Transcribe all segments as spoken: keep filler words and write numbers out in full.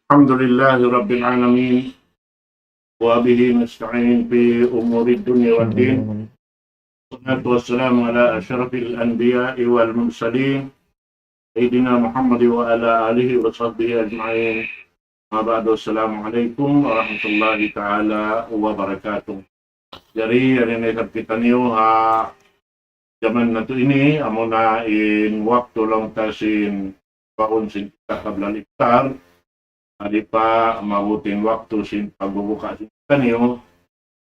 الحمد لله رب العالمين، وبه نستعين في أمور الدنيا والدين. والصلاة والسلام على أشرف الأنبياء والمرسلين، سيدنا محمد وعلى آله وصحبه أجمعين. أما بعد، السلام عليكم ورحمة الله تعالى وبركاته. Jari, yari na isab kitaniyu ha jaman natu' ini, amuna in waktu laung ta sin baun sin kita qabla al-iftar, di' pa maabut in waktu sin pagbubuka sin kitaniyu,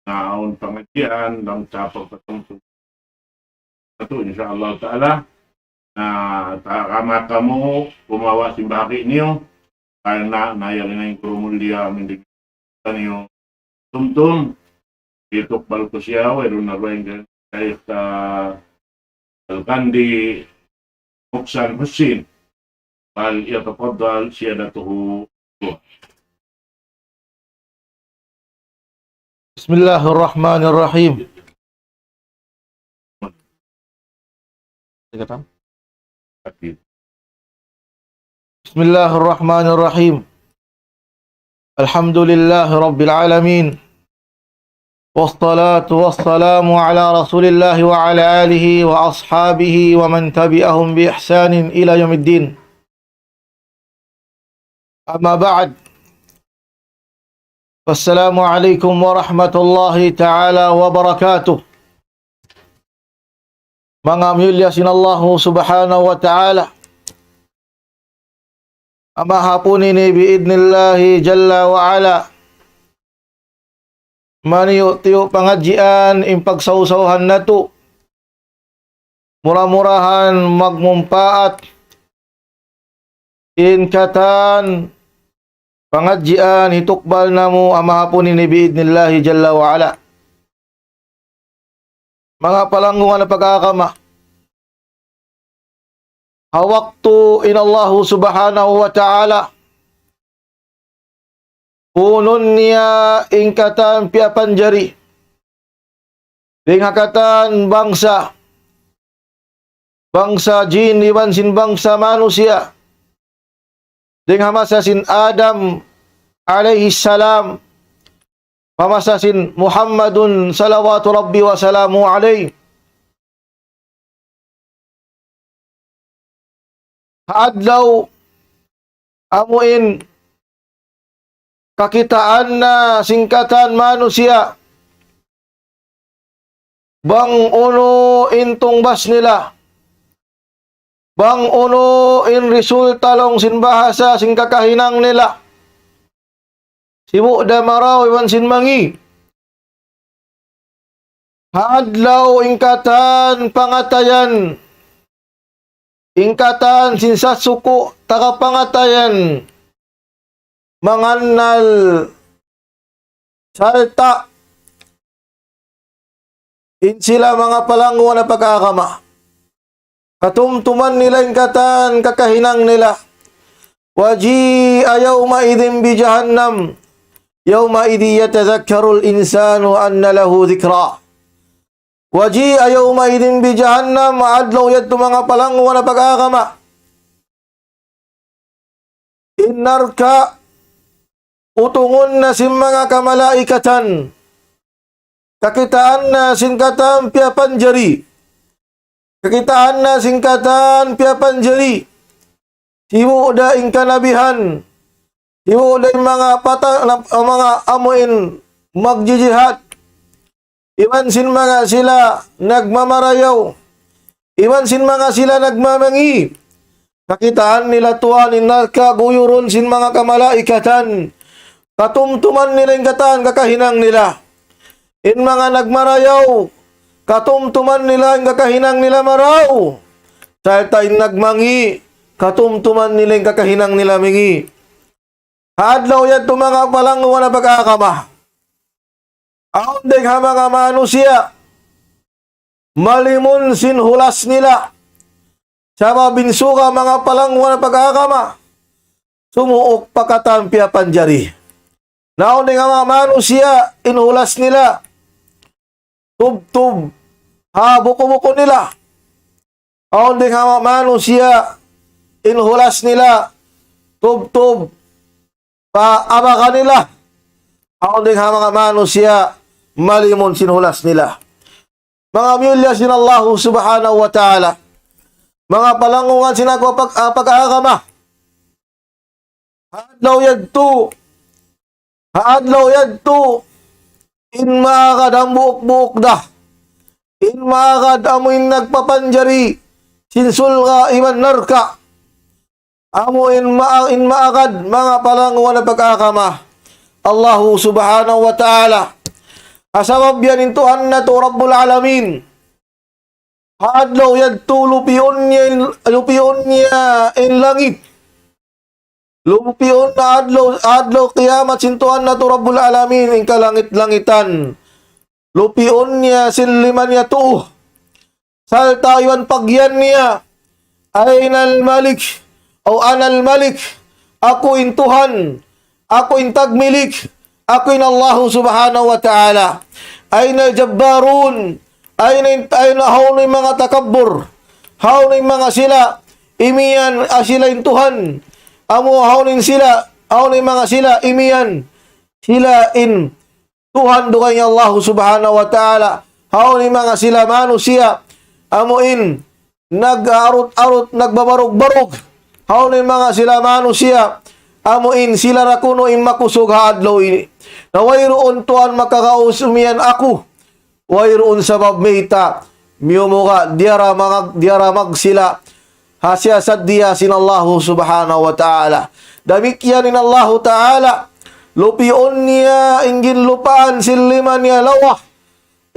na awn pangadjian, laung ta pagpatumtum natu', insya Allah Ta'ala. Na, ta-, kama kamu, kumawa' sin bahagi' niyu, karna' na yari na in guru mulliya, amin di' kitaniyu tumtum, itukbal ku siya, wayruun na duwa in Shaykh, ah, Al-Kandi Muksan Hussein, فليتفضل سيادته. بسم الله الرحمن الرحيم. بسم الله الرحمن الرحيم. الحمد لله رب العالمين. والصلاة والسلام على رسول الله وعلى آله وأصحابه ومن تبعهم بإحسان إلى يوم الدين. أما بعد. السلام عليكم ورحمة الله تعالى وبركاته. Manga miyulliya sin Allahu Subhanahu wa Ta'ala. Ha mahapun ini bi'idhnillahi jalla wa ala, maniyu'-tiyu' pangadjian in pagsawsawhan natu'. Mura-murahan magmumpaat in katan pangadjian hitukbal namu' ha mahapun ini bi'idhnillahi jalla wa ala. Manga palanggungan ha pag-agama, ha waktu in Allahu Subhanahu wa Ta'ala kunun niya in katan piyapanjari dayn ha katan bangsa, bangsa jin iban sin bangsa manusiya', dayn ha masa sin Adam alayhi salam, pa masa sin Muhammadun salawatu Rabbi wa salamu alayh. Ha adlaw amu in kakitaan na sin katan manusiya', bang unu in tungbas nila, bang unu in resulta laung sin bahasa sin kakahinang nila. Sibu' da marayaw iban sin mangi'. Ha adlaw in katan pangatayan, in katan sin sasuku' taga pangatayan, mangannal sarta' in sila manga palanggungan ha pag-agama. Katumtuman nila in katan kakahinang nila. وجيء يومئذ بجهنم يومئذ يتذكر الإنسان وأنى له الذكرى. وجيء يومئذ بجهنم, adlaw yadtu manga palanggungan ha pag-agama, in narka' utungun na sin manga kamalaikatan. Kakitaan na sin katan piyapanjari. Kakitaan na sin katan piyapanjari. Sibu' da in kanabihan. Sibu' da in manga pata-, na-, manga amu in magjijihad. Iban sin manga sila nagmamarayaw. Iban sin manga sila nagmamangi'. Kakitaan nila tuwan in narka' guyurun sin manga kamalaikatan. Katumtuman nila in katan kakahinang nila. In manga nagmarayaw, katumtuman nila in kakahinang nila marayaw. Sarta' in nagmangi', katumtuman nila in kakahinang nila mangi'. Ha adlaw yadtu manga palanggungan ha pag-agama, awn dayn ha manga manusiya' malimun sin hulas nila. Sabab in suga manga palanggungan ha pag-agama, sumuuk pa katan piyapanjari. Na awn dayn ha manga manusiya' in hulas nila tubtub ha buku-buku nila. Awn dayn ha manga manusiya' in hulas nila tubtub pa abaga nila, awn dayn ha manga manusiya' malimun sin hulas nila. Manga miyulliya sin Allahu Subhanahu wa Ta'ala, manga palanggungan sin aku pag-, ah, pag-agama. Ha adlaw yadtu, ha adlaw yadtu, in maagad hambuuk-buuk da, in maagad amu in nagpapanjari sin surga' iban narka'. Amu in ma-, in maagad, manga palanggungan pag-agama, Allahu Subhanahu wa Ta'ala. Ha sabab yan in Tuhan natu' Rabbul Alamin, ha adlaw yadtu lupiun niya in, lupiun niya in langit. Lupiun na adlaw, adlaw kiyamat sin Tuhan natu' Rabbul Alamin in kalangit-langitan. Lupiun niya sin lima niya tuu. Sarta' iban pagiyan niya, "Ainal Malik?" o "Anal Malik?" Aku in Tuhan, aku in tagmilik, aku in Allahu Subhanahu wa Ta'ala. "Ainal Jabbarun?" Aina in, aina, hawnu in manga takabbur? Hawnu in manga sila imiyan, ah, sila in Tuhan? Amu hawnu in sila, hawnu in manga sila imiyan sila in Tuhan dugaing Allahu Subhanahu wa Ta'ala? Hawnu in manga sila manusiya' amu in nag-arut-arut, nagbabarug-barug? Hawnu in manga sila manusiya' amu in sila ra kunu' in makusug ha adlaw ini? Na wayruun tuwan makagaus umiyan aku. Wayruun sabab mayta', miyumuga' diyara mangag-, diyara magsila ha siyasadiya sin Allahu Subhanahu wa Ta'ala. Damikkiyan in Allahu Ta'ala, lupiun niya in ginlupaan sin lima niya lawa.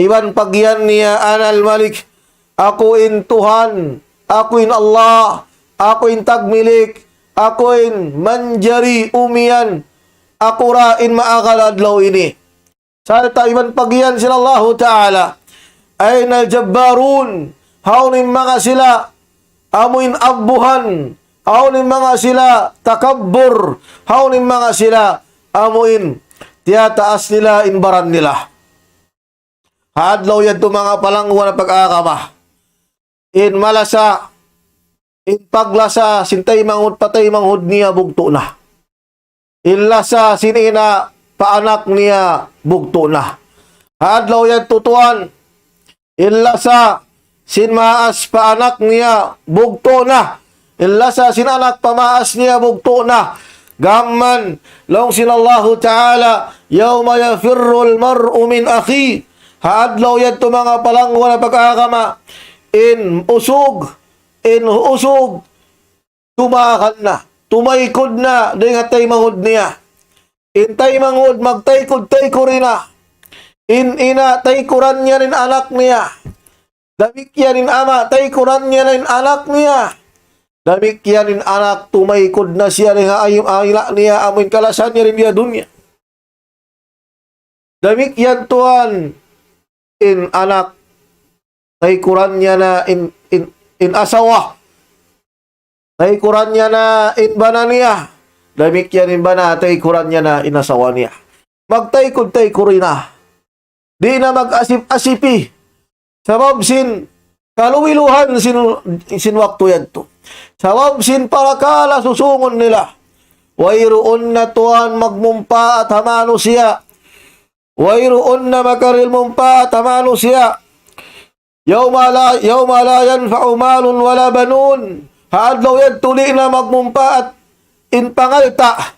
Iban pagiyan niya, "Anal Malik?" Aku in Tuhan, aku in Allah, aku in tagmilik, aku in manjari umiyan, aku ra in maagad adlaw ini. Sarta' iban pagiyan sin Allahu Ta'ala, "Ainal Jabbarun?" Hawnu in manga sila amu in abbuhan? Hawnu in manga sila takabbur? Hawnu in manga sila amu in tiyataas nila in baran nila? Ha adlaw yadtu, manga palangguan pag-agama, in malasa, in paglasa sin taymanghud pa taymanghud niya bugtu' na. In lasa sin ina' pa anak niya bugtu' na. Ha adlaw yadtu tuwan, in lasa sin maas pa anak niya bugtu' na. In lasa sin anak pa maas niya bugtu' na. Gam mayan, laung sin Allahu Ta'ala, "يوم يفر المرء من أخيه." Ha adlaw yadtu, manga palangguan pag-agama, in usug, in usug, tumakan na, tumaykud na dayn ha taymanghud niya. In taymanghud magtaykud-taykuri na. In ina', taykuran niya in anak niya. Damikkiyan in ama', taykuran niya in anak niya. Damikkiyan in anak, tumaykud na siya dayn ha ayum ayla niya, amu in kalasahan niya dayn ha dunya. Damikkiyan tuwan in anak, taykuran niya na in, in, in asawa. Taykuran niya na in bana niya. Damikkiyan in bana, taykuran niya na in asawa niya. Magtaykud-taykuri na. Di' na mag-asip-asipi. Sabab sin kaluwiluhan sin, sin waktu yadtu. Sabab sin parakala' susungun nila. Wayruun na tuwan magmumpaat ha manusiya'. Wayruun na makarihil mumpaat ha manusiya'. يوم لا، يوم لا ينفع مال ولا بنون. Ha adlaw yadtu di' na magmumpaat in pangalta'.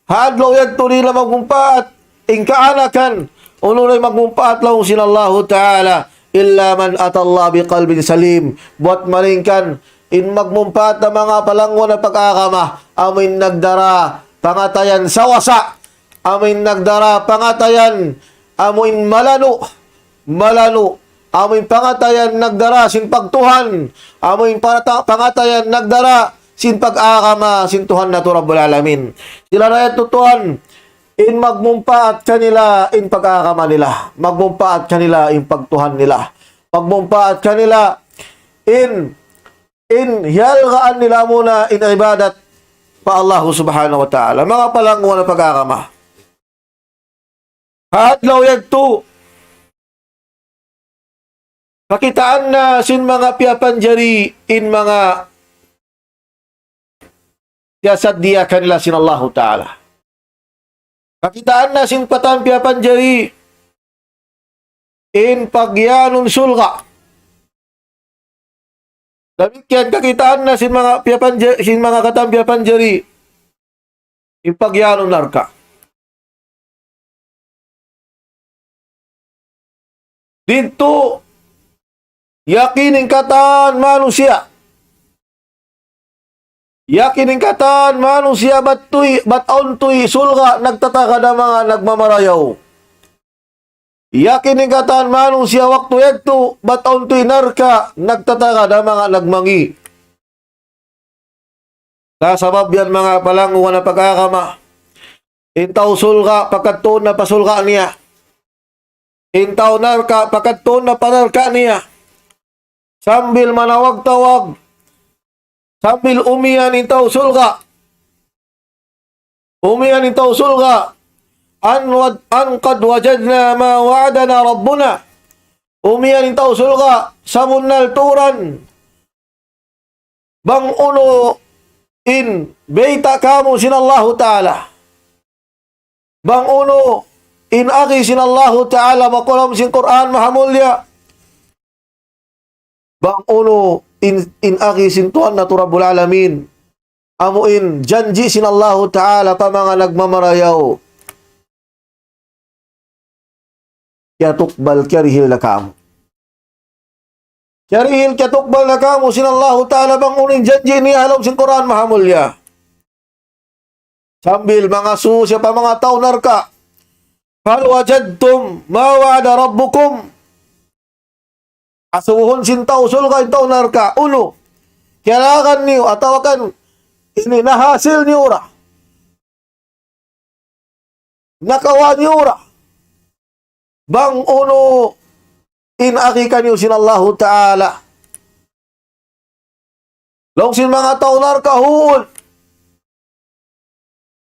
Ha adlaw yadtu di' na magmumpaat in kaanakan. Unu na in magmumpaat, laung sin Allahu Ta'ala, إلا من أتى الله بقلب سليم. Buwat malayngkan in magmumpaat ha manga palangguan pag-agama, amu in nagdara pangatayan sawasa, amu in nagdara pangatayan amu in malanu', malanu', amu in pangatayan nagdara sin pagtuhan, amu in pangata-, pangatayan nagdara sin pag-agama sin Tuhan natu' Rabbul Alamin. Sila ra yadtu tuwan in magmumpaat kanila in pag-agama nila, magmumpaat kanila in pagtuhan nila, magmumpaat kanila in, in hiyalgaan nila muna in ibadat pa Allahu Subhanahu wa Ta'ala. Manga palangguan pag-agama, ha adlaw yadtu, kakitaan na sin manga piyapanjari in manga siyasadiya kanila sin Allahu Ta'ala. Kakitaan na sin katan piyapanjari in pagiyanun surga'. Damikkiyan kakitaan na sin manga piyapanjari, sin manga katan piyapanjari in pagiyanun narka'. Didtu, yakin in katan manusiya'. Yakin in katan manusiya' bat tuy, bat awn tuy surga' nagtatagad ha manga nagmamarayaw. Yakin in katan manusiya' waktu yadtu bat awn tuy narka' nagtatagad ha manga nagmangi'. Na sabab yan manga palanggungan na pag-agama. In tau surga', pakadtuun na pa surga' niya. In tau narka', pakadtuun na pa narka' niya. Sambil manawag-tawag. Sambil umiyan in tau surga'. Umiyan in tau surga'. أن وج-، أن قد وجدنا ما وعدنا ربنا. Umiyan in tau surga'. Sabunnal tuud. Bang unu in bayta' kāmu' sin Allahu Ta'ala. Bang unu in agi sin Allahu Ta'ala, makulum sin Qur'an mahamulliya. Bang unu in, in agi sin Tuhan natu' Rabbul Alamin. Amu in janji' sin Allahu Ta'ala pa manga nagmamarayaw. Kiyatukbal, kiyarihil na kāmu'. Kiyarihil, kiyatukbal na kāmu' sin Allahu Ta'ala bang unu in janji' niya ha lawm sin Qur'an mahamulliya. Sambil mangasubu siya pa manga tau narka'. هل وجدتم ما وعد ربكم؟ Asubuhun sin tau surga' in tau narka'. Unu? Kiyalagan niyu atawa kan ini nahasil niyu ra. Nakawa' niyu ra. Bang unu in agi kaniyu sin Allahu Ta'ala. Laung sin manga tau narka', huun.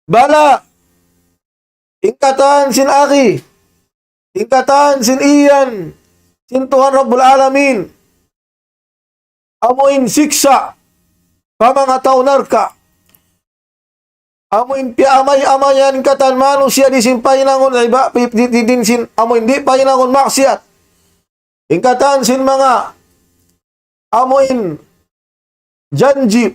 Bala. In katan sin agi. In katan sin iyan. Sin Tuhan Rabbul Alamin. Amu in siksa' pa manga tau narka'. Amu in piyaamay-amayan in katan manusiya' di' sin pahinangun iba-, di-, di-, di' sin amu in di' pahinangun maksiyat. In katan sin manga amu in janji'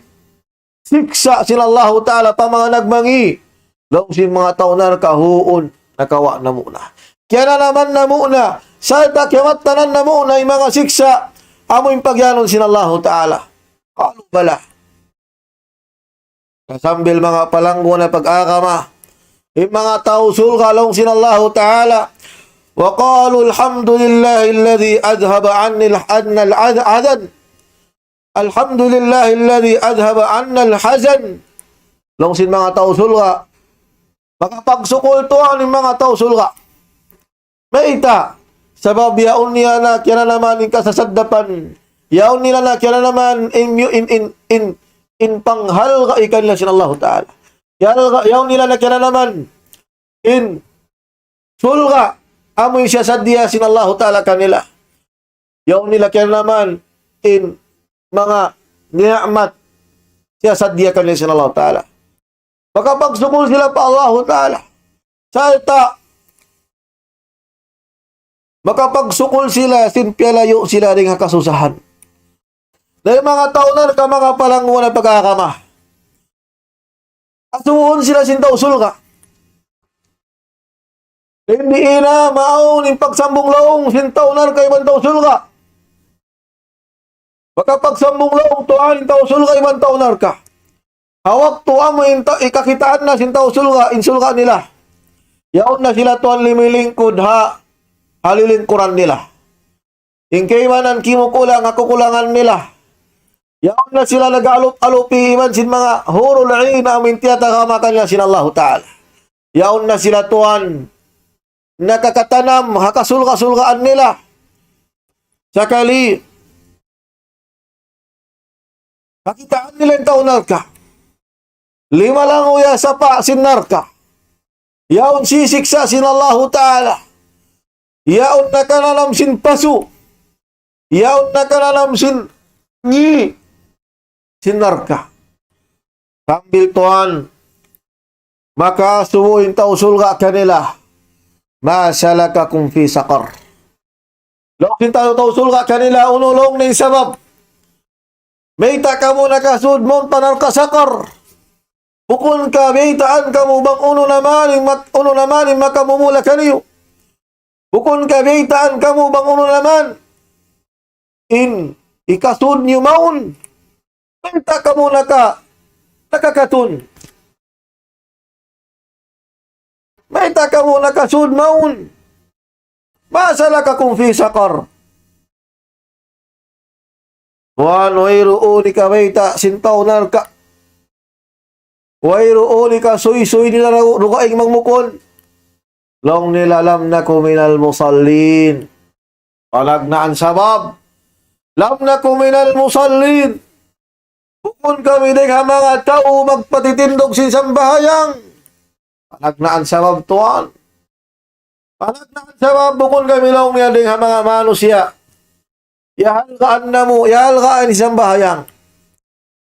siksa' sin Allahu Ta'ala pa manga nagmangi'. Laung sin manga tau narka', huun, nakawa' namu' na. Kiyananaman namu' na. Sarta' kiyamattanan namu' na in manga siksa' amu in pagiyanun sin Allahu Ta'ala. قالوا بلى. Sambil manga palanggungan na pag-agama. In manga tau surga' laung sin Allahu Ta'ala. وقالوا الحمد لله الذي أذهب عني الح-، عنا الحزن. الحمد لله الذي أذهب عنا الحزن. Laung sin manga tau surga'. Makapagsukul tuud in manga tau surga'. Mayta'? Sabab yaun nila na kiyananaman in kasasaddapan. Yaun nila na kiyananaman in, in, in, in, in panghalga' kanila sin Allahu Ta'ala. Yaun, yaun nila na kiyananaman in surga' amu in siyasadiya sin Allahu Ta'ala kanila. Yaun nila kiyananaman in manga ni'mat siyasadiya kanila sin Allahu Ta'ala. Makapagsukul sila pa Allahu Ta'ala. Sarta' makapagsukul sila sin piyalayu' sila dayn ha kasusahan. Dayn manga tau narka', manga palanggungan na pag-agama. Asubuhun sila sin tau surga'. Dayn di na maawn in pagsambung laung sin tau narka' iban tau surga'. Makapagsambung laung tuud in tau surga' iban tau narka'. Ha waktu amu in ta-, ikakitaan na sin tau surga', in surga' nila. Yaun na sila tuud limilingkud ha, ha lilingkuran nila. In kaibanan kimukulang ha kukulangan nila. Yaun na sila nag-alup-alupi iban sin manga hurul ain amu in tiyatagama kanila sin Allahu Ta'ala. Yaun na sila tuud nakakatanam ha kasulga-sulgaan nila. Sakali, kakitaan nila in tau narka'. Limalanguy ha sapa' sin narka'. Yaun sisiksa' sin Allahu Ta'ala. Yaun nakananam sin pasu'. Yaun nakananam sin ngi' sin narka'. Sambil tuud makasubu in tau surga' kanila, "ما سلككم في سقر؟" Laung sin tau, tau surga' kanila, "Unu laung niya in sabab mayta' kamu nakasud mawn pa narka' Saqar? Bukun ka biyaytaan kamu bang unu na man in mat-, unu na man in makamumula kaniyu? Bukun ka biyaytaan kamu bang unu na man in hikasud niyu mawn? Mayta' kamu naka-, nakakatun? Mayta' kamu nakasud mawn? ما سلككم في سقر؟" Tuwan, wayruun hikabayta' sin tau narka'. Wayruun hikasuysuy nila dugaing magmukul. Laung nila, "لم نك من المصلين." Panagnaan sabab, "لم نك من المصلين." Bukun kami dayn ha manga tau magpatitindug sin sambahayang. Panagnaan sabab, tuwan. Panagnaan sabab, bukun kami laung niya dayn ha manga manusiya' iyahalgaan namu', iyahalgaan sin sambahayang.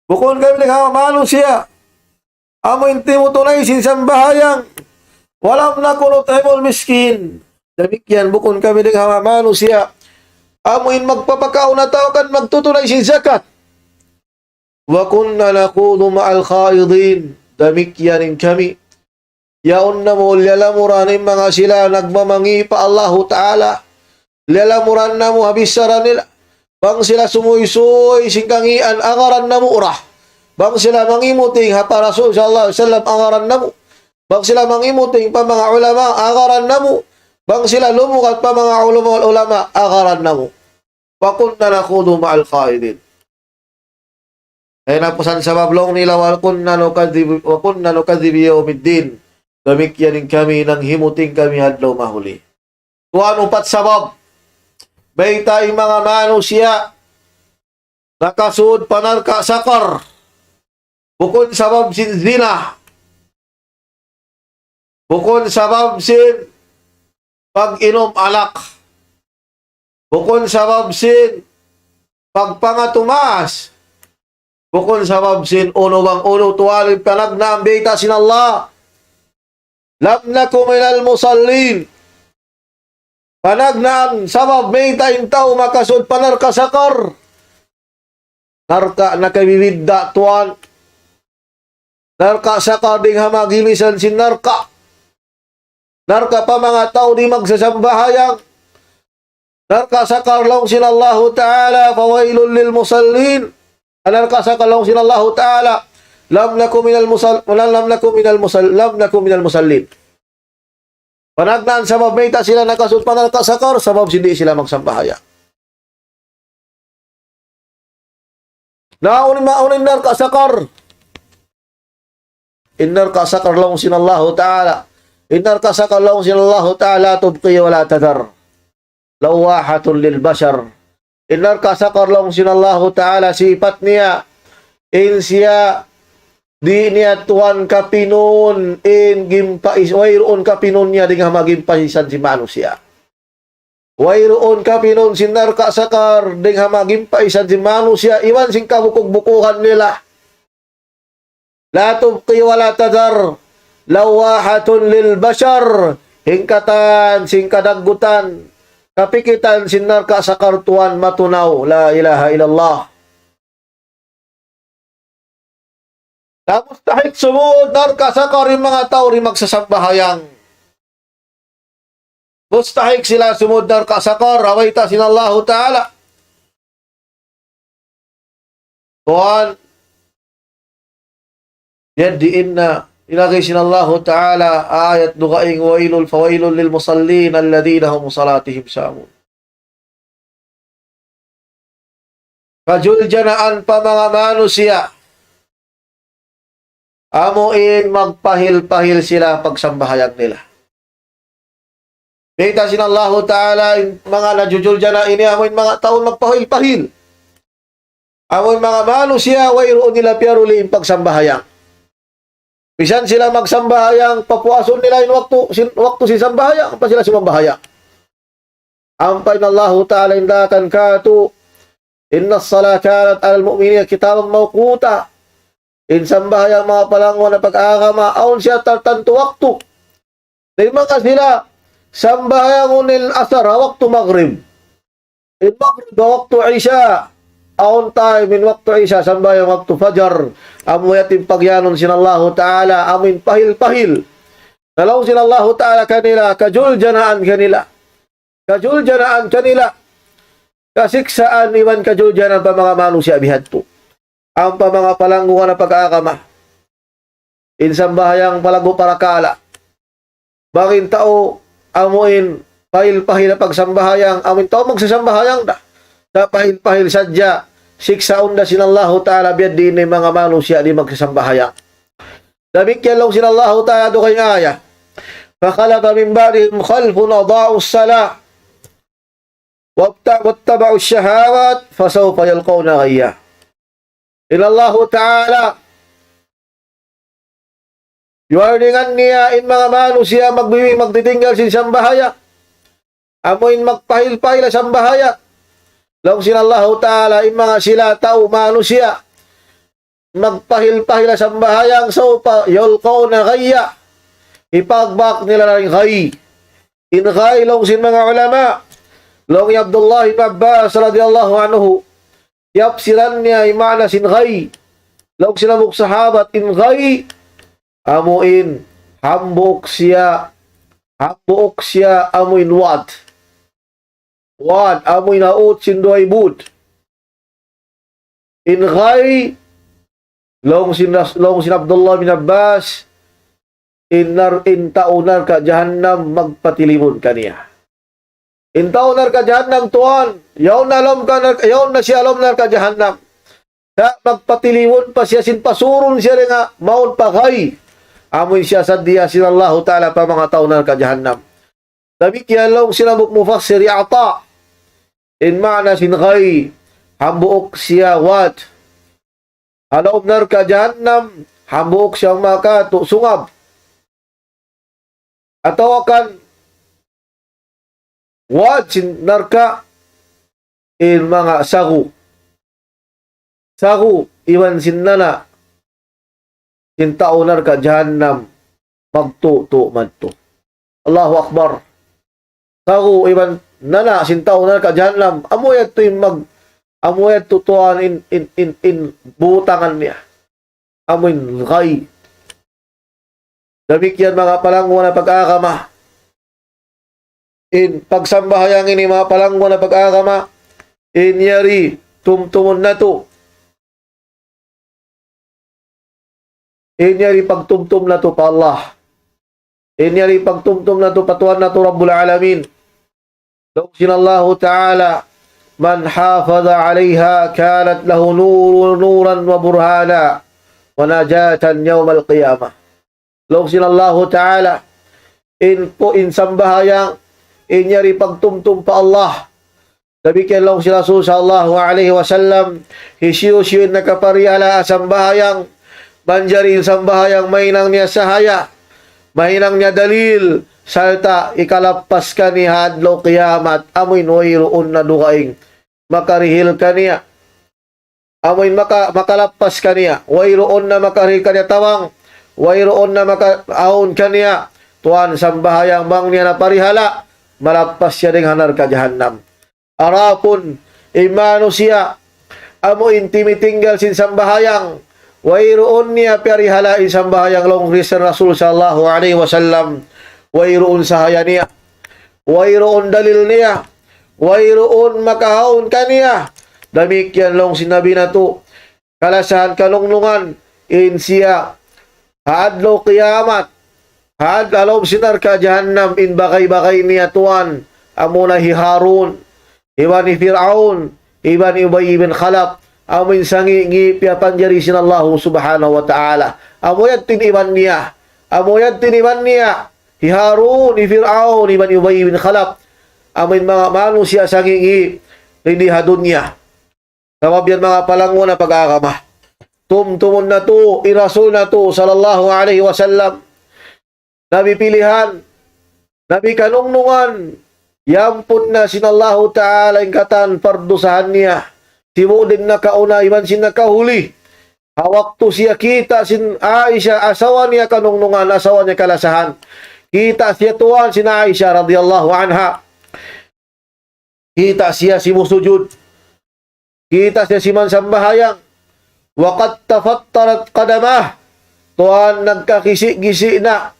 Bukun kami dayn ha manga manusiya' amu in timutunay sin sambahayang. ولم نك نطعم المسكين. Damikkiyan bukun kami dayn ha manga manusiya' amu in magpapakaun atawa kan magtutunay sin zakat. وكنا نخوض مع الخائضين. Damikkiyan in kami, yaun namu' liyalamuran in manga sila nagmamangi' pa Allahu Ta'ala. Liyalamuran namu' ha bichara nila. Bang sila sumuysuy sin kangian, agaran namu' ra. Bang sila mangimuting ha pa Rasul sallallahu alayhi wasallam, agaran namu'. Bang sila mangimuting pa manga ulama, agaran namu'. Bang sila lumukat pa manga ulama, ulama, agaran namu'. وكنا نخوض مع الخائضين. Ay, napusan sabab laung nila, وكنا نكذب، وكنا نكذب بيوم الدين. Damikkiyan in kami, nanghimuting kami ha adlaw mahuli. Tuwan, upat sabab mayta' in manga manusiya' nakasud pa narka' Saqar. Bukun sabab sin zina. Bukun sabab sin pag-inum alak. Bukun sabab sin pagpangatumaas. Bukun sabab sin unu bang unu, tuwan, in panagnaan bayta' sin Allah. لم نك من المصلين. Panagnaan sabab mayta' in tau makasud pa narka' Saqar. Narka' nakabibidda', tuwan. Narka' Saqar dayn ha manga gimisan sin narka'. Narka' pa manga tau di' magsasambahayang. Narka' Saqar laung sin Allahu Ta'ala, فويل للمصلين. Narka' Saqar laung sin Allahu Ta'ala, لم نك من المصل-، لم نك من المصل-، لم نك من المصلين. Panagnaan sabab mayta' sila nakasud pa narka' Saqar, sabab sin di' sila magsambahayang. Na, unu in ma-, unu in narka' Saqar? In narka' Saqar laung sin Allahu Ta'ala. In narka' Saqar laung sin Allahu Ta'ala, تبقي ولا تذر. لواحة للبشر. In narka' Saqar laung sin Allahu Ta'ala, sipat niya, in siya, di' niya tuwan kapinun, in gimpais-, wayruun kapinun niya dayn ha manga gimpaisan sin manusiya'. Wayruun kapinun sin narka' Saqar dayn ha manga gimpaisan sin manusiya', iban sin kabukug-bukugan nila. لا تبقي ولا تذر، لواحة للبشر. In katan sin kadaggutan, kapikitan sin narka' Saqar tuwan matunaw. لا إله إلا الله. Na mustahik sumud narka' Saqar in manga tau di' magsasambahayang. Mustahik sila sumud narka' Saqar, ha bayta' sin Allahu Ta'ala. Tuwan, yadtu in, ilagay sin Allahu Ta'ala ayat dugaing, ويل، فويل للمصلين الذين هم عن صلاتهم ساهون. Kajuljanaan pa manga manusiya', amu in magpahil-pahil sila pagsambahayang nila. Bayta' sin Allahu Ta'ala, in manga najujuljana ini, amu in manga tau magpahil-pahil. Amu in manga manusiya', wayruun nila piyaruli in pagsambahayang. Misan sila magsambahayang, papuasun nila in waktu sin, waktu sin sambahayang, ampa sila sumambahayang. Ampa in Allahu Ta'ala in daakan katu', إن الصلاة كانت على المؤمنين كتابا موقوتا. In sambahayang manga palangga' na pag-agama, awn siya tartantu waktu. Dayn manga sila, sambahayangun in asar ha waktu magrib. In magrib ha waktu isya, awn time in waktu isya, sambahayang waktu fajar. Amu yadtu in pagiyanun sin Allahu Ta'ala, amu in pahil-pahil. Na laung sin Allahu Ta'ala kanila, kajuljanaan kanila. Kajuljanaan kanila. Kasiksaan iban kajuljanaan pa manga manusiya' bihadtu. Ampa manga palangga' na pag-agama. In sambahayang palaggu' parakala'. Bang in tau amu in pahil-pahil pagsambahayang, amu in tau magsasambahayang da. Sa' pahil-pahil sadja, siksaun da sin Allahu Ta'ala biya' diin in manga manusiya' di' magsasambahayang. Damikkiyan laung sin Allahu Ta'ala dugaing ayat. فخلف من بعدهم خلف أضاعوا الصلاة وابت-، واتبعوا الشهوات فسوف يلقون غيا. In Allahu Ta'ala, warningan niya in manga manusiya' magbibi-, magtitinggal sin sambahayang. Amu in magpahil-pahil sambahayang. Laung sin Allahu Ta'ala, in manga sila tau manusiya', magpahil-pahil sambahayang, سوف يلقون غيا. Hipagbak nila in ghay. In ghay laung sin manga ulama. Laung hi Abdullah ibn Abbas radiyallahu anhu. Tiyapsiran niya in maana sin ghay. Laung sin hambuuk sahabat in ghay. Amu in hambuuk siya, hambuuk siya amu in wad. Wad, amu in haut sin duwa ibud. In ghay, laung sin Ras-, laung sin Abdullah bin Abbas, in nar-, in tau narka' jahannam magpatilimun kaniya. In tau narka' jahannam tuwan, yaun na lawm ka narka', yaun na siya lawm narka' jahannam. Sa' magpatilimun pa siya sin pasurun siya dayn ha mawn pa ghay. Amu in siya sadiya sin Allahu Ta'ala pa manga tau narka' jahannam. Damikkiyan laung sin hambuuk mufassir hi Ata. In maana sin ghay, hambuuk siya wad. Ha lawm narka' jahannam, hambuuk siya makatu' sungab. Atawa kan wad sin narka' in manga sagu. Sagu iban sin nana' sin tau narka' jahannam magtutu' madtu. Allahu Akbar. Sagu iban nana' sin tau narka' jahannam. Amu yadtu in mag-, amu yadtu tuwan in, in, in, in butangan niya. Amu in ghay. Damikkiyan manga palangga' na pag-agama. In pagsambahayang ini manga palangga' na pag-agama, in yari tumtumun natu'. In yari pagtumtum natu' pa Allah. In yari pagtumtum natu' pa Tuhan natu' Rabbul Alamin. Laung sin Allahu Ta'ala, من حافظ عليها كانت له نور، نورا وبرهانا ونجاة يوم القيامة. Laung sin Allahu Ta'ala, in pu-, in sambahayang, in yari pagtumtum pa Allah. Damikkiyan laung sin Rasul sallallahu alayhi wasallam, hisiyu-siyu in nakaparihala' ha sambahayang, manjari in sambahayang mahinang niya sahaya, mahinang niya dalil, sarta' hikalappas kaniya ha adlaw kiyamat, amu in wayruun na dugaing makarihil kaniya. Amu in maka-, makalappas kaniya. Wayruun na makarihil kaniya tabang. Wayruun na maka-, awn kaniya tuwan sambahayang bang niya naparihala', malappas siya dayn ha narka' jahannam. Adapun in manusiya', amu in timitinggal sin sambahayang, wayruun niya piyarihala' in sambahayang laung sin Rasul sallallahu alayhi wasallam, wayruun sahaya niya. Wayruun dalil niya. Wayruun makahaun kaniya. Damikkiyan laung sin Nabi natu'. Kalasahan kanungnungan, in siya, ha adlaw kiyamat, ha ad-, ha lawm sin narka' jahannam, in bagay-bagay niya tuwan, amuna hi Harun, iban hi Fir'aun, iban hi Ubay ibn Khalaf, amu in sangi'-ngi' piyapanjari sin Allahu Subhanahu wa Ta'ala. Amu yadtu in iban niya. Amu yadtu in iban niya. Hi Harun, hi Fir'aun, iban hi Ubay ibn Khalaf. Amu in manga manusiya' sangi'-ngi' di ha dunya. Sabab yan manga palangga' na pag-agama. Tumtumun natu', in Rasul natu', sallallahu alayhi wasallam. Nabi pilihan, Nabi kanungnungan, iyampun na sin Allahu Ta'ala in katan pardusahan niya. Sibu' da in nakauna, iban sin nakahuli. Ha waktu siya kita' sin Aisha, asawa niya kanungnungan, asawa niya kalasahan. Kita' siya tuwan sin Aisha radiyallahu anha. Kita' siya simusujud. Kita' siya simansambahayang. وقد تفطرت قدماه. Tuwan nagkagisi'-gisi' na.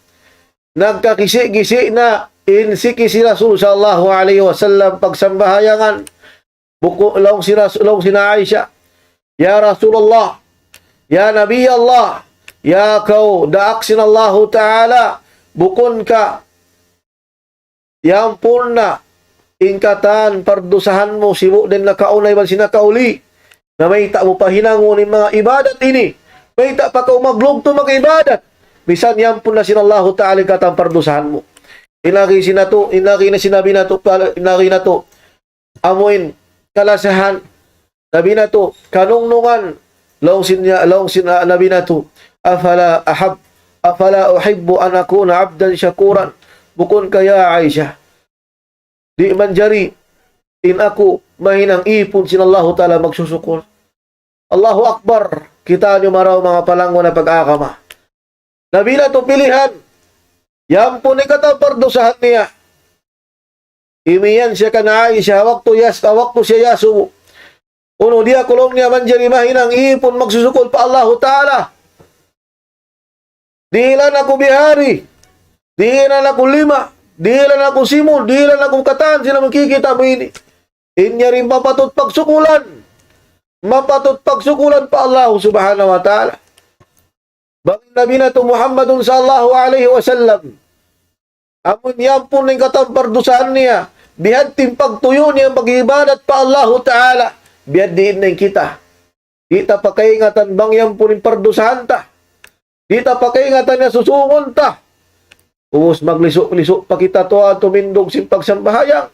Nagkagisi'-gisi' na. In siki sin Rasul sallallahu alayhi wasallam pagsambahayangan. Buku, laung sin Ras-, laung sin Aisha, "Ya Rasulullah, ya Nabi Allah, ya kaw daak sin Allahu Ta'ala, bukun ka yampun na in katan pardusahan mu sibu' dayn nakauna iban sin nakauli, na mayta' mu pa hinangun in manga ibadat ini, mayta' pa kaw maglugtu mag-ibadat, misan yampun na sin Allahu Ta'ala in katan pardusahan mu." In agi sin natu', in agi na sin Nabi natu', pal-, in agi natu', amuin kalasahan, Nabi natu', kanungnungan, laung sin niya, laung sin, ah, Nabi natu', "أفلا أحب، أفلا أحب أن أكون عبدا شكورا." Bukun ka, ya Aisha, di' manjari in aku mahinang ipun sin Allahu Ta'ala magsusukul. Allahu Akbar. Kita' niyu marayaw manga palangga' na pag-agama. Nabi natu' pilihan. Yampun in katan pardusahan niya. Imiyan siya kan Aisha, waktu yas-, waktu siya yasubu. Unu, di' aku laung niya manjari mahinang ipun magsusukul pa Allahu Ta'ala. Dihilan aku bihari. Dihilan aku lima. Dihilan aku simud. Dihilan aku katan sin amu kikita' mu ini. In yari mapatut pagsukulan. Mapatut pagsukulan pa Allah Subhanahu wa Ta'ala. Bang Nabi natu' Muhammadun sallallahu alayhi wasallam, amun yampun in katan pardusahan niya, biya' diin in pagtuyu' niya mag-ibadat pa Allahu Ta'ala, biya' diin na in kita. Di' ta pa kaingatan bang yampun in pardusahan ta. Di' ta pa kaingatan na susungun ta. Ubus maglisu'-lisu' pa kita tuwan tumindug sin pagsambahayang.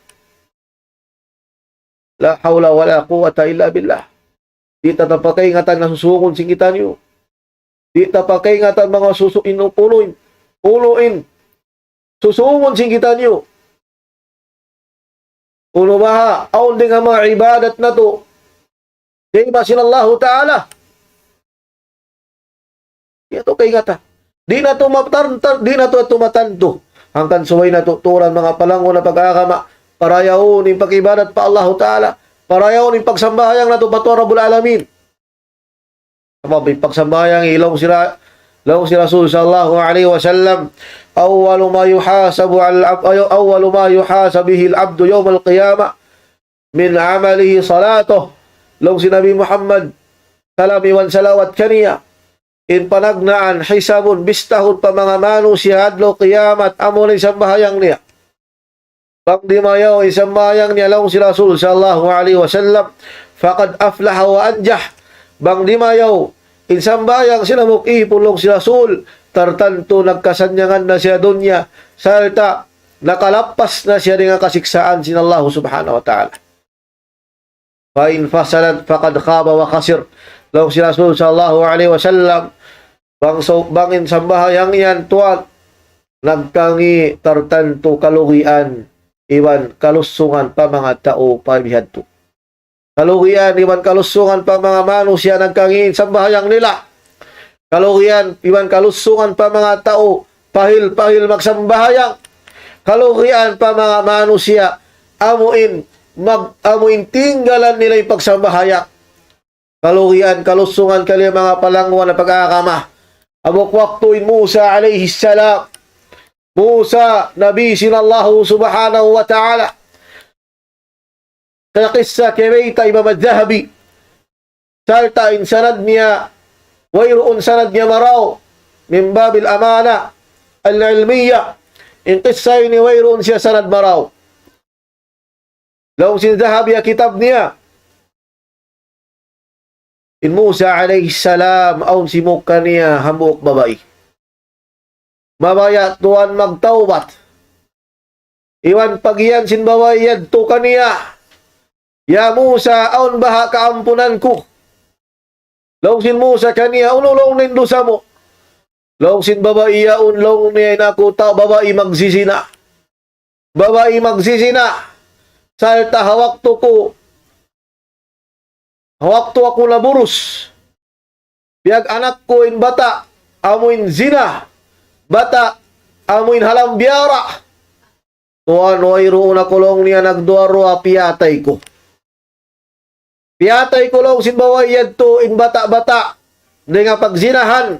La hawla wala quwwata illa billah. Di' ta pa kaingatan na susungun sin kitaniyu. Di' ta pa kaingatan manga susu-, in uluin. Uluin. Susungun sin kitaniyu. Unu baha', awn dayn ha manga ibadat natu'. Kayma sin Allahu Ta'ala. Di' natu' kaingatan. Di' natu' matantu, di' natu' matantu. Hangkan subay natu' turan manga palangga' na pag-agama. Parayawun in pag-ibadat pa Allahu Ta'ala. Parayawun in pagsambahayang natu' pa Tuhan Rabbul Alamin. Sabab in pagsambahayang ini laung sin Ra-, laung sin Rasul sallallahu alayhi wasallam, "أول ما يحاسب على العب-، أول ما يحاسب به العبد يوم القيامة من عمله صلاته." Laung sin Nabi Muhammad, salam iban salawat kaniya, in panagnaan, hisabun, bistahun pa manga manusiya' adlaw kiyamat, amuna in sambahayang niya. Bang dimayaw in sambahayang niya, laung sin Rasul sallallahu alayhi wasallam, "فقد أفلح وأنجح." Bang dimayaw in sambahayang sin hambuuk ipun, laung sin Rasul, tartantu nagkasannyangan na siya dunya, sarta' nakalappas na siya dayn ha kasiksaan sin Allah Subhanahu wa Ta'ala. "فإن فسدت فقد خاب وخسر." Laung sin Rasul sallallahu alayhi wasallam, bang so-, bang in sambahayang yan tuwan, nagkangi', tartantu kalugian, iban kalusungan pa manga tau pa bihadtu. Kalugian, iban kalusungan pa manga manusiya' nagkangi' in sambahayang nila. Kalugian, iban kalusungan pa manga tau, pahil-pahil magsambahayang. Kalugian pa manga manusiya', amuin mag-, amuin tinggalan nila in pagsambahayang. Kalugian, kalusungan kaniya manga palangga' na pag-agama. Hambuuk waktu in Musa alayhi salam. Musa, Nabi sin Allahu Subhanahu wa Ta'ala. Kaya kissa kiyabayta' Imam Adh-Dhahabi. Sarta' in sanad niya, wayruun sanad niya marayaw, من باب الأمانة العلمية. In kissa ini wayruun siya sanad marayaw. Laung sin Dhahabi ha kitab niya, in Musa alayhi salam, awn simuk kaniya hambuuk babai. Mabaya' tuwan magtawbat. Iban pag-iyan sin babai yadtu kaniya, "Ya Musa, awn baha' kaampunan ku?" Laung sin Musa kaniya, "Unu laung niya in dusa mu?" Laung sin babai yaun, laung niya, "In aku tau babai magsisina." Babai magsisina. Sarta' ha waktu ku, ha waktu aku naburus, Piyag-anak ku in bata', amuin zina. Bata', amuin halam biyara. Tuan, wayruun aku laung niya nagduwa-ruwa, piyatay ku. Piyatay ku laung sin babai yadtu in bata'-bata', dayn ha pagzinahan.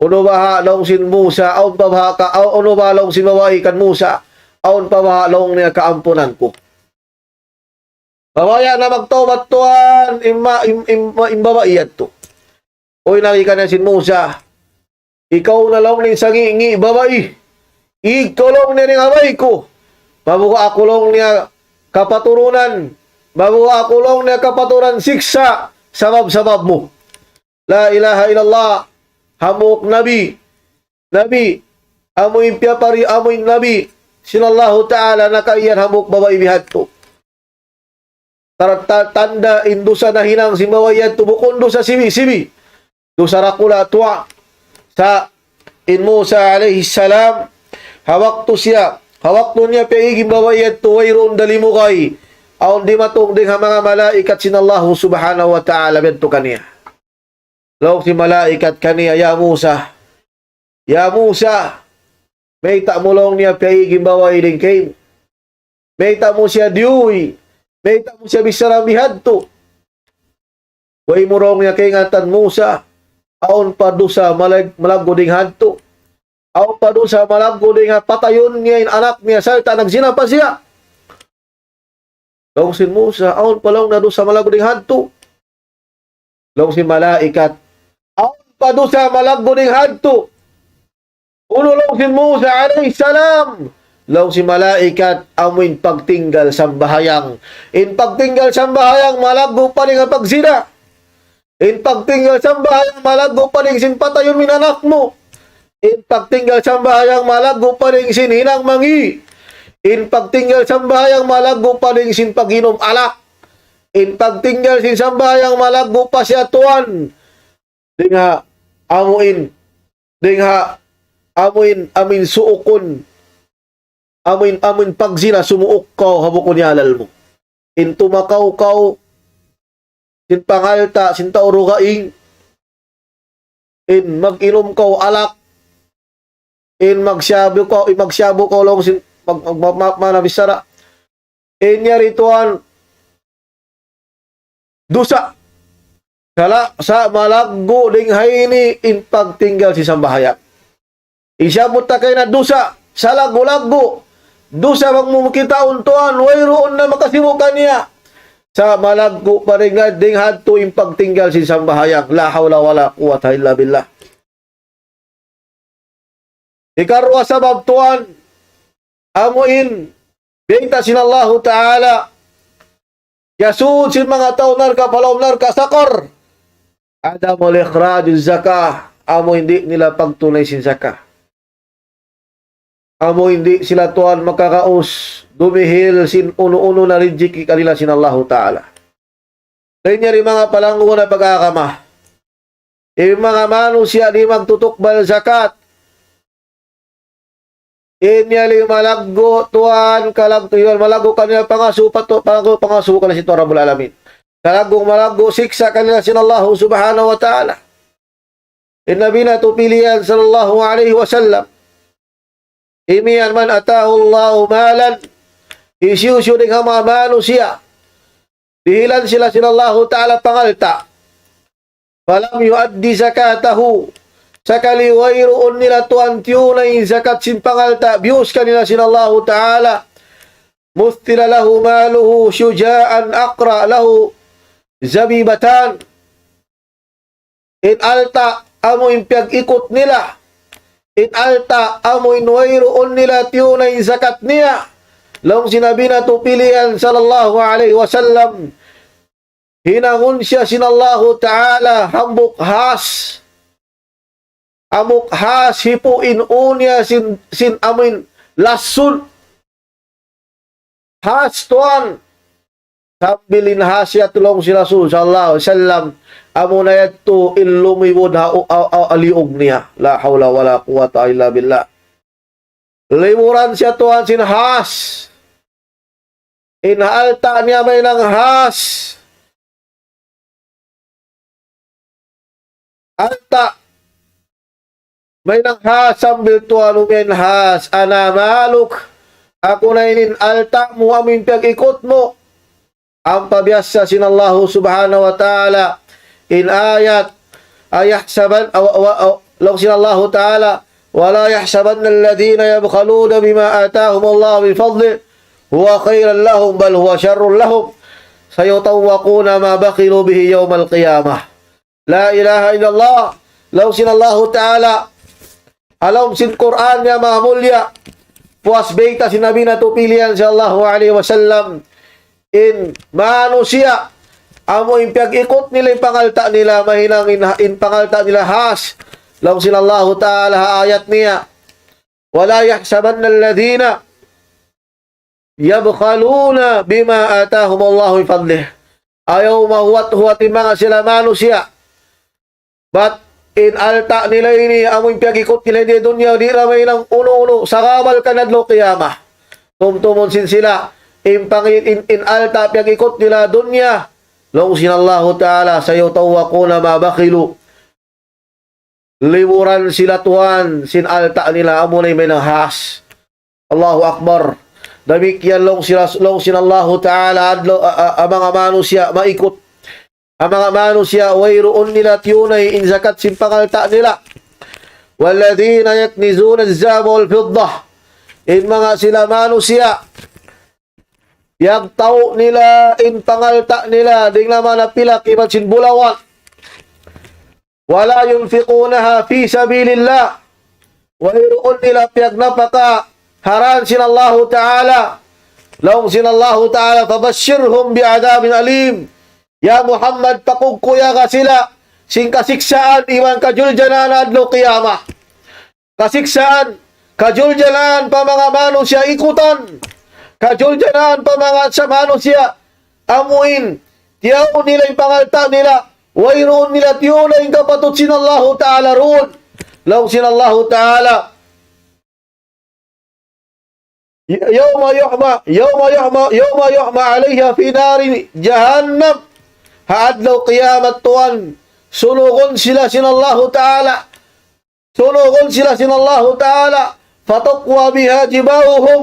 Unu baha' laung sin Musa, awn pa baha' ka, aw, unu baha' laung sin babai kan Musa, awn pa baha' laung niya kaampunan ku. Mabaya' na magtawbat tuan, in ma-, in, in, in babai yadtu. Uy, laung kaniya sin Musa, ikaw na laung niya in sangi'-ngi' babai. Ikaw laung niya in babai ku. Mabuga' aku laung niya kapaturunan. Mabuga' aku laung niya kapaturunan siksa' sabab-sabab mu. La ilaha illallah. Hambuuk nabi. Nabi. Amuin piyapari, amuin nabi sin Allahu Ta'ala nakaiyan hambuuk babai bihadtu. Tar-, ta-, tanda' in dusa nahinang sin babai yadtu bukun dusa sibi'-sibi'. Dusa dakula' tuud. Sa' in Musa alayhi salam, ha waktu siya, ha waktu niya piyaig in babai yadtu wayruun da limugay. Awn dimatung dayn ha manga malaikat sin Allahu Subhanahu wa Ta'ala biyadtu kaniya. Laung sin malaikat kaniya, "Ya Musa, ya Musa, mayta' mu laung niya piyaig in babai dayn kaymu? Mayta' mu siya diyuwi? Mayta' mu siya bichara bihadtu?" Way mu laung niya kaingatan Musa, awn pa dusa malag-, malaggu' dayn hadtu. Awn pa dusa malaggu' dayn ha patayun niya in anak niya, sarta' nagzina pa siya. Laung sin Musa, awn pa laung niya dusa malaggu' dayn hadtu. Laung sin malaikat, awn pa dusa malaggu' dayn hadtu. Unu laung sin Musa alayhi salam? Laung sin malaikat, amuin pagtinggal sambahayang. In pagtinggal sambahayang malaggu' pa dayn ha pagzina. In pagtinggal sambahayang malaggu' pa dayn sin patayun mu in anak mu. In pagtinggal sambahayang malaggu' pa dayn sin hinang mangi'. In pagtinggal sambahayang malaggu' pa dayn sin pag-inum alak. In pagtinggal sin sambahayang malaggu' pa siya tuwan dayn ha amuin, dayn ha amuin, amuin suukun, amuin, amuin pagzina, sumuuk kaw ha bukun halal mu. In tumakaw kaw sin pangalta' sin tau dugaing, in mag-inum kaw alak, in magsiyabu kaw, in magsiyabu kaw laung sin, mag-, mag-, ma-, ma-, mana bichara. In yari tuwan dusa. Sala-, sa' malaggu' dayn ha ini in pagtinggal sin sambahayang. Isab mu ta kaina dusa, salaggu'-laggu'. Dusa bang mu kitaun tuwan, wayruun na makasibu' kaniya. Sa' malaggu' pa dayn ha-, dayn hadtu in pagtinggal sin sambahayang. La hawla wala quwwata illa billah. Hikaruwa sabab tuwan, amuin, biyayta' sin Allahu Ta'ala, hiyasud sin manga tau narka' pa lawm narka' Saqar. عدم إخراج الزكاة, amuin di' nila pagtunay sin zakat. Amuin di' sila tuwan makakaus, dumihil sin unu-unu na rijiki kanila sin Allahu Ta'ala. Dayn yari manga palanggu' na pag-agama. In manga manusiya' di' magtutukbal zakat. In yari malaggu' tuwan, kalag-, yari malaggu' kanila pangasubu, patu-, palaggu' pangasubu kanila sin Tuhan Rabbul Alamin. Kalaggu' malaggu' siksa' kanila sin Allahu Subhanahu wa Ta'ala. In Nabi natu' pilihan sallallahu alayhi wasallam. Imiyan من آتاه الله مالا, hisiyu-siyu dayn ha manga manusiya', dihilan sila sin Allahu Ta'ala pangalta'. فلم يؤد زكاته, sakali wayruun nila tuwan tiyunay in zakat sin pangalta', biyus kanila sin Allahu Ta'ala. مثل له ماله شجاعا أقرأ له زبيبتان. In alta' amu in piyag-ikut nila. In alta' amu in wayruun nila tiyunay in zakat niya. Laung sin Nabi natu' pilihan sallallahu alayhi wasallam, hinangun siya sin Allahu Ta'ala hambuuk has. Hambuuk has hipu' in ū niya sin, sin amu in lassun. Has tuwan. Sambil in has yadtu laung sin Rasul sallallahu alayhi wasallam, amuna yadtu in lumibud ha u-, ha, ha, ha liyug niya. لا حول ولا قوة إلا بالله. Liburan siya tuwan sin has. In alta' niya mahinang has. alta'. Mahinang has sambil tuwan umiyan has, ana maluk. Aku na ini in alta' mu amu in piyag-ikut mu. Ampa biyassa sin Allahu subhanahu wa ta'ala in ayat, أيحسبن, aw, aw, aw, laung sin Allahu ta'ala, ولا يحسبن الذين يبخلون بما آتاهم الله من فضله هو خيرا لهم بل هو شر لهم سيطوقون ما بخلوا به يوم القيامة. La ilaha illallah. Laung sin Allahu ta'ala, ha lawm sin Qur'an niya maha mulliya, puas bayta' sin Nabi natu' pilihan sallallahu alayhi wasallam, in manusiya', amu in piyag-ikut nila in pangalta' nila, mahinang in, in pangalta' nila has. Laung sin Allahu ta'ala ha ayat niya, ولا يحسبن الذين يبخلون بما آتاهم الله من فضله. Ayaw mahuwat-huwat in manga sila manusiya'. Bat in alta' nila ini, amu in piyag-ikut nila ini dunya, di' na mahinang unu-unu, sagabal kan adlaw qiyamah. Tumtumun sin sila, in pang-, in, in alta' piyag-ikut nila dunya. Laung sin Allahu ta'ala, سيطوقون ما بخلوا. Liburan sila tuwan sin alta' nila, amu na in mahinang has. Allahu Akbar. Damikkiyan laung sila, laung sin Allahu ta'ala, adlaw, a, a, a manga manusiya' maikut. A manga manusiya' wayruun nila tiyunay in zakat sin pangalta' nila. والذين يكنزون الذهب والفضة. In manga sila manusiya', piyagtau' nila in pangalta' nila, dayn ha manga pilak iban sin bulawan. ولا ينفقونها في سبيل الله. Wayruun nila piyagnapaka ha dān sin Allahu Ta'ala. Laung sin Allahu Ta'ala, فبشرهم بعذاب أليم. Ya Muhammad, pakugkuyaga sila sin kasiksaan iban kajuljanaan adlaw qiyamah. Kasiksaan, kajuljanaan pa manga manusiya' ikutan, kajuljanaan pa manga sa-, manusiya' amuin, tiyaun nila in pangalta' nila, wayruun nila tiyuna in kapatut sin Allahu Ta'ala duun. Laung sin Allahu Ta'ala, يوم يحمى، يوم يحمى، يوم يحمى عليها في نار جهنم. Ha adlaw qiyamat tuwan, sunugun sila sin Allahu Ta'ala. Sunugun sila sin Allahu Ta'ala. فتكوى بها جباههم.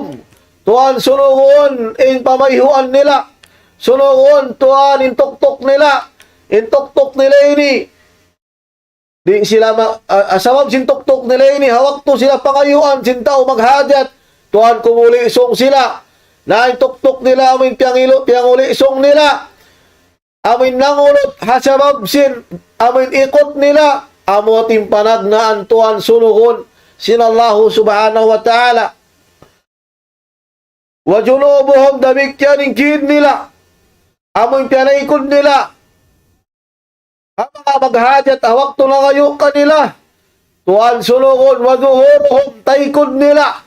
Tuwan sunugun in pamayhuan nila. Sunugun tuwan in tuktuk nila. In tuktuk nila ini. Di' sila ma-, a, a, sabab sin tuktuk nila ini, ha waktu sila pangayuan sin tau maghajat, tuwan kumulisung sila. Na in tuktuk nila, amuin piyangilu-, piyangulisung nila. Amuin nangulud ha sabab sin, amuin ikut nila, amu in panagnaan tuwan sunugun sin Allahu Subhanahu wa Ta'ala. وجنوبهم, damikkiyan in kīn nila. Amuin piyanaykun nila. Ha manga maghajat, ha waktu nangayu' kanila. Tuwan sunugun, وظهورهم, taykud nila.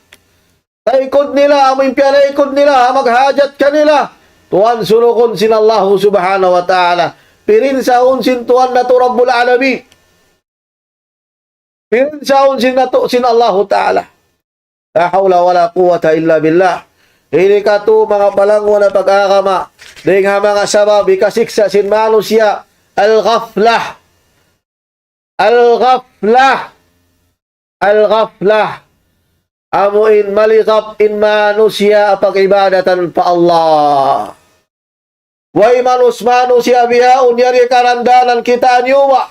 Taykud nila, amuin piyanaykun nila, ha maghajat kanila. Tuwan sunugun sin Allahu Subhanahu wa Ta'ala. Pirinsahun sin Tuhan natu' Rabbul Alamin. Pirinsahun sin natu', sin Allahu Ta'ala. لا حول ولا قوة إلا بالله. Ini katu' manga palangga' na pag-agama. Dayn ha manga sabab hikasiksa' sin manusiya'. الغفلة. الغفلة. الغفلة. Amuin maligap in manusiya' pag-ibadatan pa Allah. Way manus-, manusiya' bihaun yari karandanan kita aniyu ba.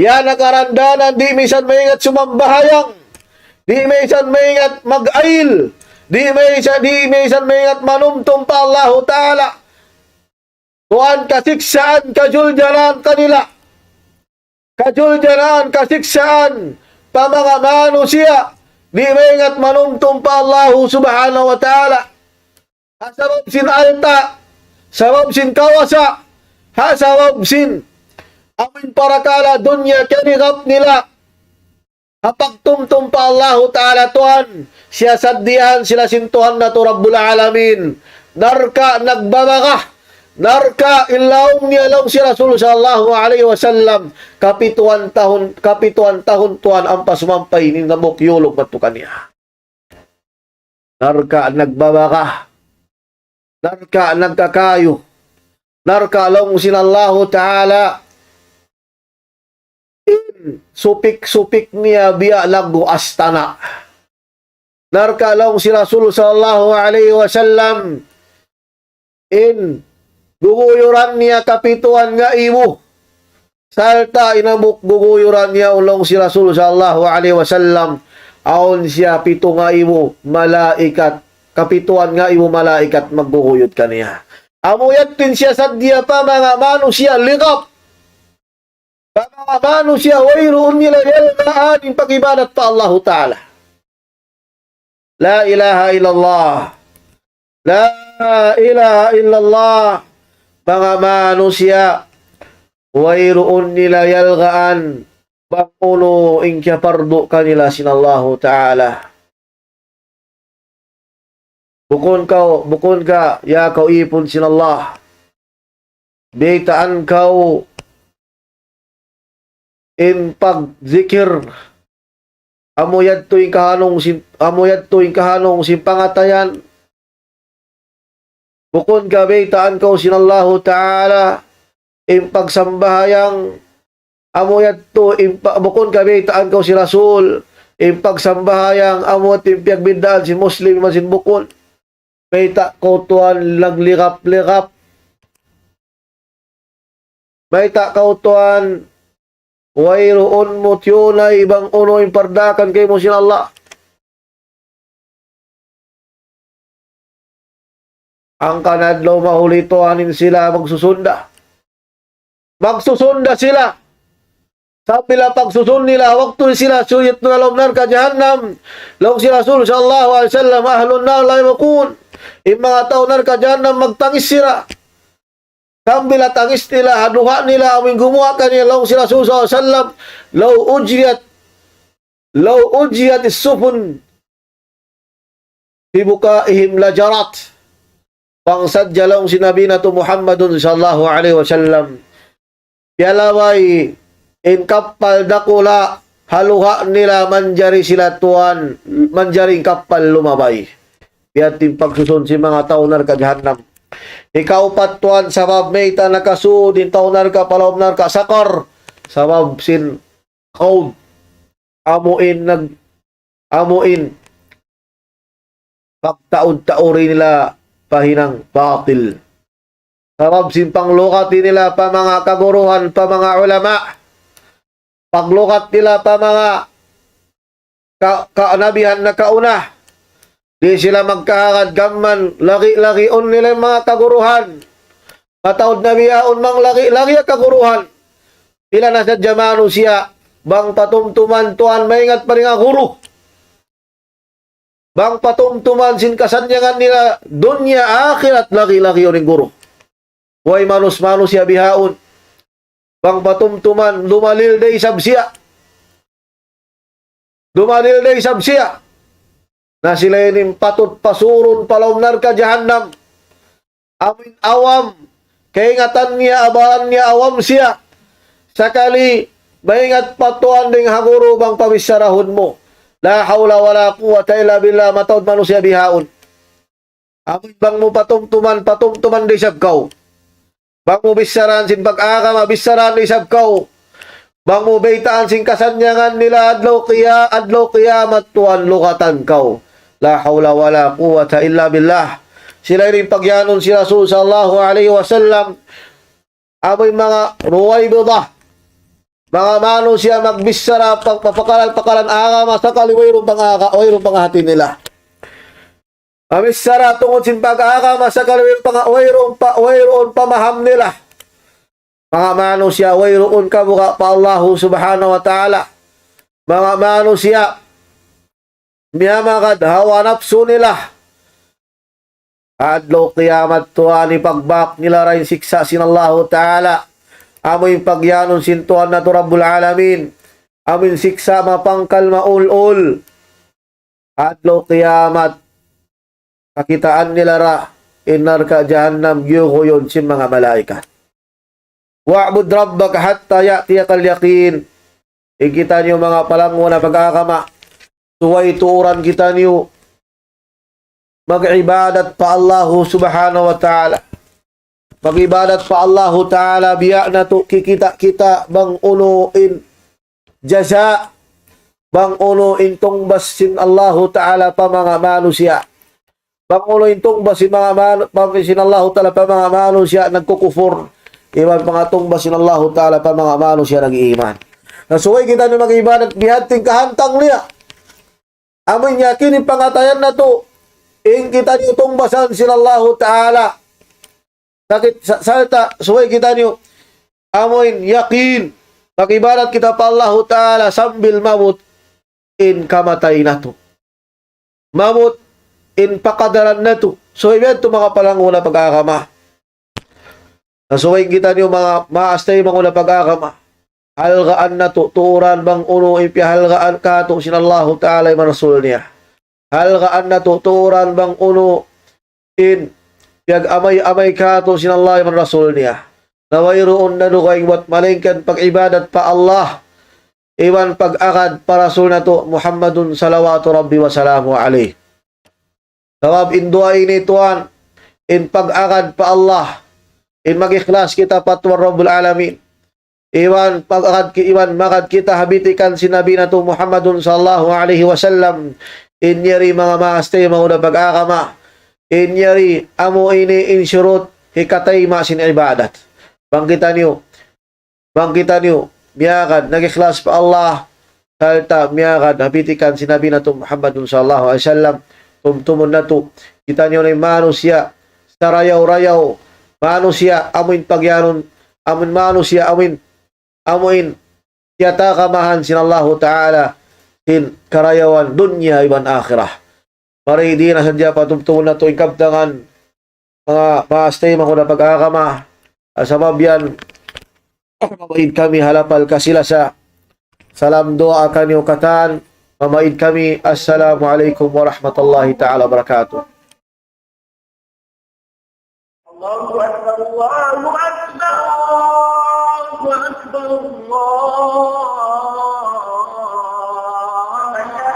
Yan na karandanan, di' misan maingat sumambahayang. Di' misan maingat mag-ayil. Di' misan, di' misan maingat manumtum pa Allahu Ta'ala. Tuwan kasiksaan, kajuljalan kanila. Kajuljalan, kasiksaan, pa manga manusiya', di' maingat manumtum pa Allahu Subhanahu wa Ta'ala. Ha sabab sin alta', sabab sin kawasa, ha sabab sin amuin parakala' dunya kiyanigap nila. Ha pagtumtum pa Allahu Ta'ala Tuhan, siyasaddiyahan sila sin Tuhan natu' Rabbul Alamin. Narka' nagbabaka, narka' in laung niya laung sin Rasul sallallahu alayhi wasallam, kapituan tahun, kapituan tahun Tuhan ampa sumampay in hambuuk yulug madtu kaniya. Narka' nagbabaka, narka' nagkakayu, narka' laung sin Allahu Ta'ala, supik-supik niya biya' laggu' astana'. Narka' laung sin Rasul sallallahu alayhi wasallam, in guguyuran niya kapituan ngaibu. Sarta' in hambuuk guguyuran niya laung sin Rasul sallallahu alayhi wasallam, awn siya pitu ngaibu malaikat, kapituan ngaibu malaikat magguguyud kaniya. Amu yadtu in siya sadja pa manga manusiya' ligap. Pa manga manusiya' wayruun nila yalgaan in pag-ibadat pa Allahu Ta'ala. La ilaha illallah. La ilaha illallah. Manga manusiya', wayruun nila yalgaan bang unu in kiyapardu kanila sin Allahu Ta'ala. Bukun kaw, bukun ka, ya kaw ipun sin Allah. Baytaan kaw in pagzikir. Amu yadtu in kahanung sin, amu yadtu in kahanung sin pangatayan. Bukun ka baytaan kaw sin Allahu Ta'ala in pagsambahayang, amu yadtu in pa-, bukun ka baytaan kaw sin Rasul in pagsambahayang, amu yadtu in piyagbiddaan sin Muslim iban sin bukun. Mayta' kaw tuwan nagligap-ligap. Mayta' kaw tuwan wayruun mu tiyunay bang unu in pardaakan kaymu sin Allah. Hangkan adlaw mahuli tuwan in sila magsusunda. Magsusunda sila. Sambil pagsusun nila, waktu sila suyut na lawm narka' jahannam. Laung sin Rasul sallallahu alayhi wasallam, "Ahlun nar la yabkun." In manga tau narka' jahannam magtangis sila. Sambil tangis nila, ha duha' nila, amu in gumuwa' kaniya, laung sin Rasul sallallahu alayhi wasallam, "Law ujriyat, law ujriyat as-sufun fi bukaihim lajarat." Bang sadja laung sin Nabi natu' Muhammadun sallallahu alayhi wasallam, piyalabay in kappal dakula', ha luha' nila manjari sila tuwan, manjari in kappal lumabay. Biya' ha yan in pagsusun sin manga tau narka' jahannam. Ikaupat tuwan, sabab mayta' nakasud in tau narka' pa lawm narka' sakar. Sabab sin khawd. Amu in nag-, amu in pagtaud-tauri nila pa hinang batil. Sabab sin panglugati nila pa manga kaguruhan, pa manga ulama. Paglugat nila pa manga ka-, kanabihan nakauna. Di' sila magkahagad gam mayan lagi-lagiun nila in manga kaguruhan. Mataud na bihaun manglagi-lagi in kaguruhan. Pila na sadja manusiya', bang patumtuman tuwan maingat pa dayn ha guru. Bang patumtuman sin kasannyangan nila dunya akhirat, lagi-lagiun in guru. Way manus-, manusiya' bihaun. Bang patumtuman, dumalil da isab siya. Dumalil da isab siya. Na sila ini in patut pasurun pa lawm narka' jahannam. Amu in awam, kaingatan niya, abalan niya awam siya. Sakali, maingat pa tuwan dayn ha guru bang pabissarahun mu. La hawla wala quwwata illa billah, mataud manusiya' bihaun. Amu in bang mu patumtuman, patumtuman da isab kaw. Bang mu bissarahan sin pag-agama, bissarahan da isab kaw. Bang mu baytaan sin kasannyangan nila adlaw kiya-, adlaw kiyamat tuwan lugatan kaw. La hawla wala quwwata illa billah. Sila ini in pagyanun sin Rasul sallallahu alayhi wasallam. Amu in manga Ruwaybidah. Manga manusiya' magbichara pa-, pa-, pakalan-pakalan agama sakali wayruun pang-aga-, wayruun panghati nila. Mamichara tungud sin pag-agama sakali wayruun pang-, wayruun pa-, wayruun pamaham nila. Manga manusiya' wayruun kabuga' pa Allahu Subhanahu wa Ta'ala. Manga manusiya' miyamagad hawa napsu nila. Adlaw kiyamat tuwan, ipagbak nila da in siksa' sin Allahu Ta'ala. Amu in pagyanun sin Tuhan natu' Rabbul Alamin. Amu in siksa' mapangkal maul-ul. Adlaw kiyamat, kakitaan nila da in narka' jahannam giyuguyun sin manga malaikat. وَاعْبُدْ رَبَّكَ حَتَّى يَأْتِيَكَ الْيَقِينُ. In kitaniyu manga palangga' na pag-agama, subay tuuran kitaniyu mag-ibadat pa Allahu Subhanahu wa Ta'ala. Mag-ibadat pa Allahu Ta'ala, biya' natu' kikita'-kita' bang unu in jaza, bang unu in tungbas sin Allahu Ta'ala pa manga manusiya'. Bang unu in tungbas sin manga manu-, pa, sin Allahu Ta'ala pa manga manusiya' nagkukupur, iban manga tungbas sin Allahu Ta'ala pa manga manusiya' nag-iman. Na subay kitaniyu mag-ibadat biya' ha yan in kahantang niya. Amu in yakin in pangatayan natu', in kitaniyu tungbasan sin Allahu Ta'ala. Sakit, sa-, sarta', subay kitaniyu, amu in yakin, mag-ibadat kita pa Allahu Ta'ala sambil maabut in kamatay natu'. Maabut in pakadaran natu'. So, iban tu manga palangga' pag-agama. Na subay kitaniyu manga maas taymanghud pag-agama. Halgaan natu', tuuran bang unu in piyahalgaan katu' sin Allahu Ta'ala iban Rasul niya. Halgaan natu', tuuran bang unu in piyag-amay-amay katu' sin Allah iban Rasul niya. Na wayruun na dugaing buwat malaingkan pag-ibadat pa Allah iban pag-agad pa Rasul natu' Muhammadun salawatu Rabbi wa salamu alayh. Sabab in duwa ini tuwan, in pag-agad pa Allah, in mag-ikhlas kita pa Tuhan Rabbul Alamin. Iban pag-agad ki-, iban magad kita ha bitikan sin Nabi natu' Muhammadun sallallahu alayhi wasallam, in yari manga maas taymanghud pag-agama, in yari amu ini in shurut hikatayma' sin ibadat. Bang kitaniyu, bang kitaniyu miyagad, nag-ikhlas pa Allah, sarta' miyagad ha bitikan sin Nabi natu' Muhammadun sallallahu alayhi wasallam, tumtumun natu', kitaniyu na in manusiya' sarayaw-rayaw, manusiya' amu in pagyanun, amu in manusiya' amu in, amu in tiyatagamahan sin Allahu Ta'ala sin karayawan dunya iban akhirat. Mari di' na sadja patumtumun natu' in kabtangan, manga maas taymanghud pag-agama. Sabab yan, mamaid kami ha lapal kasi-lasa. Salam duwaa kaniyu katan, mamaid kami. Assalamu alaykum warahmatullahi ta'ala wabarakatuh. الله أكبر، الله أكبر، الله أكبر، الله